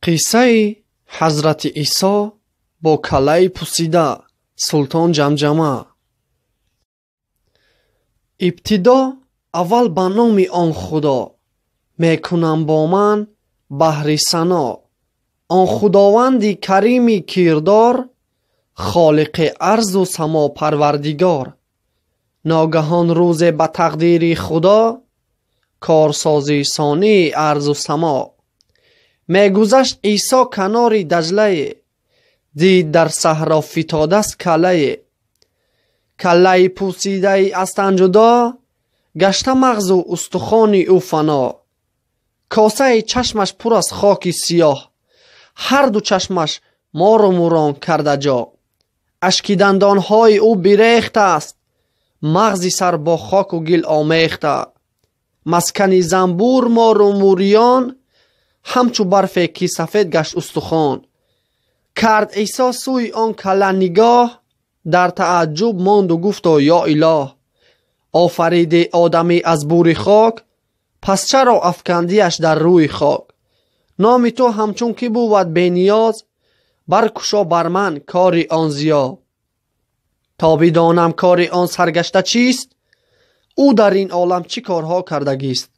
Қиссаи Ҳазрати Исо бо каллаи пусида, Султон Ҷамҷама. Ибтидо аввал ба номи он Худо мекунам бо ман баҳри сано. Он Худованди карими кирдор, Холиқи арзу само Парвардигор. Ногаҳон рӯзе ба тақдири Худо корсозии сонии арзу само. Мегузашт Исо канори Даҷлае, дид дар саҳро фитодаст каллае. Каллаи пусидаи аз тан ҷудо, гашта мағзу устухони ӯ фано. Косаи чашмаш пур аз хоки сиёҳ, ҳарду чашмаш мору мурон карда ҷо. Ашки дандонҳои ӯ бирехтааст, мағзи сар бо хоку гил омехта. Маскани занбур мору муриён, ҳамчу барфе ки сафед гашт устухон. Кард Исо сӯи он калла нигоҳ, дар тааҷҷуб монду гуфто: ё илоҳ, офариди одамӣ аз бури хок, пас чаро афкандиаш дар рӯи хок? Номи ту ҳамчун кӣ бувад бениёз, баркушо бар ман кори он зиё. То бидонам кори он саргашта чист, ӯ дар ин олам чӣ корҳо кардагист.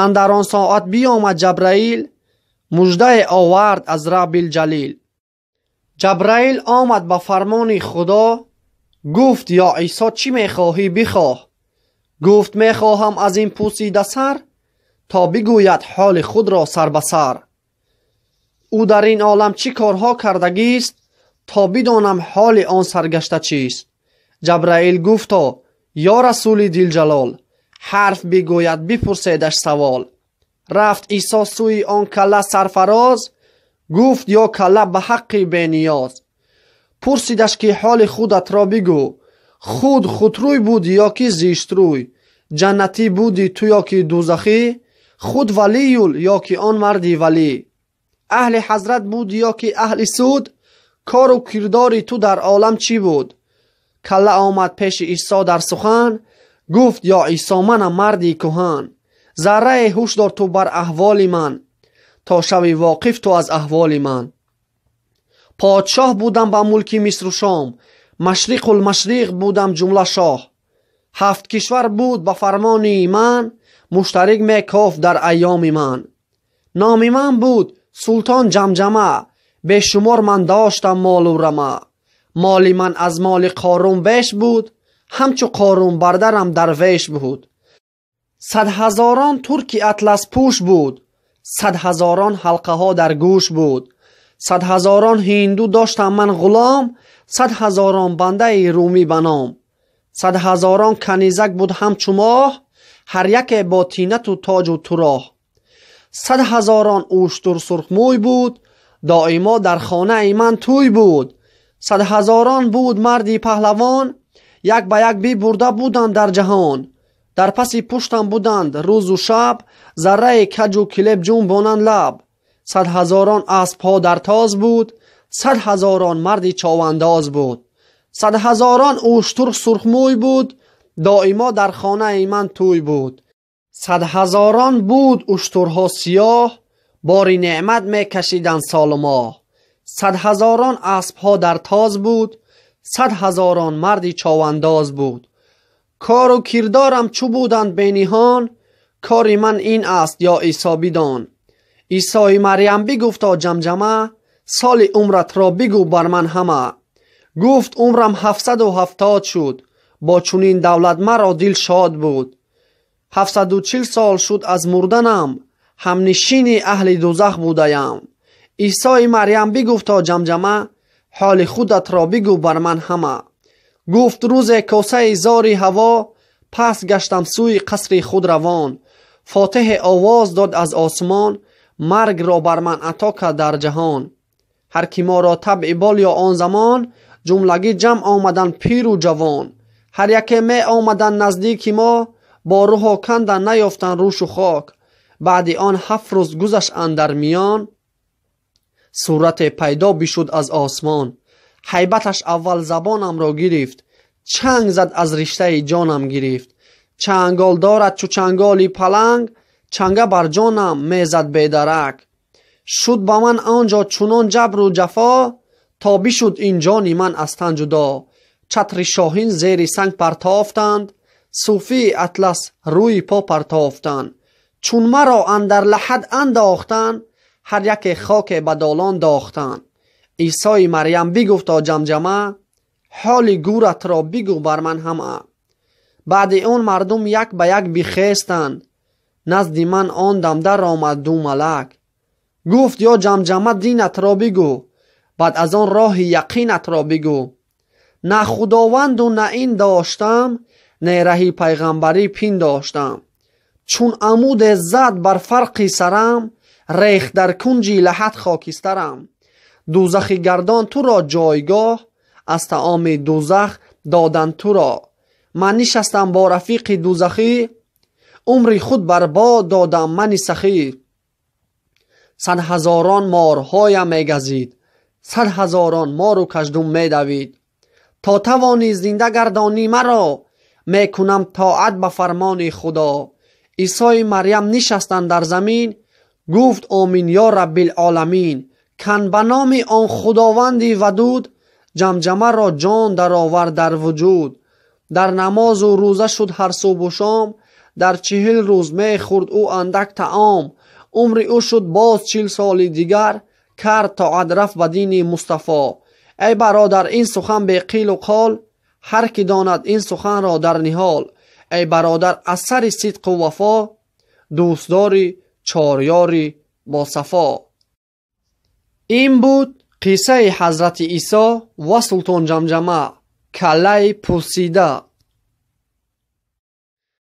Андар он соат биомад Ҷабраил, муждае овард аз Раббил-Ҷалил. Ҷабраил омад ба фармони Худо, гуфт: ё Исо, чӣ мехоҳӣ бихоҳ? Гуфт: мехоҳам аз ин пусида сар, то бигӯяд ҳоли худро сар ба сар. Ӯ дар ин олам чӣ корҳо кардагист, то бидонам ҳоли он саргашта чист. Ҷабраил гуфто: ё расули дилҷалол, ҳарф бигӯяд бипурседаш савол. Рафт Исо сӯи он калла сарфароз, гуфт: ё калла, ба ҳаққи бениёз. Пурсидаш ки ҳоли худатро бигӯ, худ худрӯй буди ё ки зиштрӯй, ҷаннатӣ буди ту ё ки дӯзахӣ, худ валиюл ё ки он марди валӣ, аҳли ҳазрат буди ё ки аҳли суд, кору кирдори ту дар олам чӣ буд? Калла омад пеши Исо дар сухан, гуфт: ё Исо, манам марди куҳан, заррае ҳуш дор ту бар аҳволи ман, то шави воқиф ту аз аҳволи ман. Подшоҳ будам ба мулки Мисру Шом, машриқулмашриқ будам ҷумла шоҳ. Ҳафт кишвар буд ба фармони ман, муштарик мекофт дар айёми ман. Номи ман буд Султон Ҷамҷама, бешумор ман доштам молу рама. Моли ман аз моли Қорун беш буд, ҳамчу Қорун бардарам дарвеш буд. Сад ҳазорон турки атласпӯш буд, сад ҳазорон ҳалқаҳо дар гӯш буд. Сад ҳазорон ҳинду доштам ман ғулом, сад ҳазорон бандаи румӣ ба ном. Сад ҳазорон канизак буд ҳамчу моҳ, ҳар яке бо тинату тоҷу туроҳ. Сад ҳазорон уштур сурхмӯй буд, доимо дар хонаи ман тӯй буд. Сад ҳазорон буд марди паҳлавон, як ба як бибурда буданд дар ҷаҳон. Дар паси пуштам буданд рӯзу шаб, зарраи каҷу килеб ҷунбонанд лаб. Сад ҳазорон аспҳо дар тоз буд, сад ҳазорон марди човандоз буд. Сад ҳазорон уштур сурхмӯй буд, доимо дар хонаи ман тӯй буд. Сад ҳазорон буд уштурҳо сиёҳ, бори неъмат мекашиданд солу моҳ. Сад ҳазорон аспҳо дар тоз буд, сад ҳазорон марди човандоз буд. Кору кирдорам чӯ буданд бениҳон, кори ман ин аст, ё Исо бидон. Исои Марьям бигуфто Ҷамҷама, соли умратро бигӯ бар ман ҳама. Гуфт: умрам 770 шуд, бо чунин давлат маро дил шод буд. 740 сол шуд аз мурданам, ҳамнишини аҳли дӯзах будаям. Исои Марьям бигуфто Ҷамҷама, ҳоли худатро бигӯ бар ман ҳама. Гуфт: рӯзе косаи зори ҳаво, пас гаштам сӯи қасри худ равон. Фотиҳе овоз дод аз осмон, маргро бар ман ато кард дар ҷаҳон. Ҳар ки моро табъи бол ё он замон, ҷумлагӣ ҷамъ омаданд пиру ҷавон. Ҳар яке меомаданд наздики мо, бо рӯҳо кандан наёфтанд рӯшу хок. Баъди он 7 рӯз гузашт андар миён, сурате пайдо бишуд аз осмон. Ҳайбаташ аввал забонамро гирифт, чанг зад аз риштаи ҷонам гирифт. Чангол дорад чу чанголи паланг, чанга бар ҷонам мезад бедарак. Шуд ба ман он ҷо чунон ҷабру ҷафо, то бишуд ин ҷони ман аз тан ҷудо. Чатри шоҳин зери санг партофтанд, сӯфии атлас рӯи по партофтанд. Чун маро андар лаҳад андохтанд, ҳар яке хоке ба долон дохтанд. Исои Марьям бигуфт: «О Ҷамҷама, ҳоли гӯратро бигӯ бар ман ҳама». Баъди он мардум як ба як бихестанд. Назди ман он дам даромад ду малак. Гуфт: «Ё Ҷамҷама, динатро бигӯ, баъд аз он роҳи яқинатро бигӯ». На худованду на ин доштам, не раҳи пайғамбарӣ пиндоштам. Чун амуде зад бар фарқи сарам, рехт дар кунҷи лаҳад хокистарам. Дӯзахи гардон туро ҷойгоҳ, аз таоми дӯзах додан туро. Ман нишастам бо рафиқи дӯзахӣ, умри худ барбод додам мани сахӣ. Садҳазорон морҳоям мегазид, садҳазорон мору каждум медавид. То тавонӣ зинда гардонӣ маро, мекунам тоат ба фармони Худо. Исои Марьям нишастанд дар замин, гуфт: «Омин, ё Раббилоламин». Кан ба номи он худованди вадуд, Ҷамҷамаро ҷон даровард дар вуҷуд. Дар намозу рӯза шуд ҳар субҳу шом, дар 40 рӯз мехӯрд ӯ андак таом. Умри ӯ шуд боз 40 соли дигар, кард тоат, рафт ба дини Мустафо. Эй бародар, ин сухан беқилу қол, ҳар ки донад ин суханро дар ниҳол. Эй бародар, аз сари сидқу вафо, дӯстдори чорёри босафо. Ин буд қиссаи ҳазрати Исо ва султон Ҷамҷама, каллаи пусида.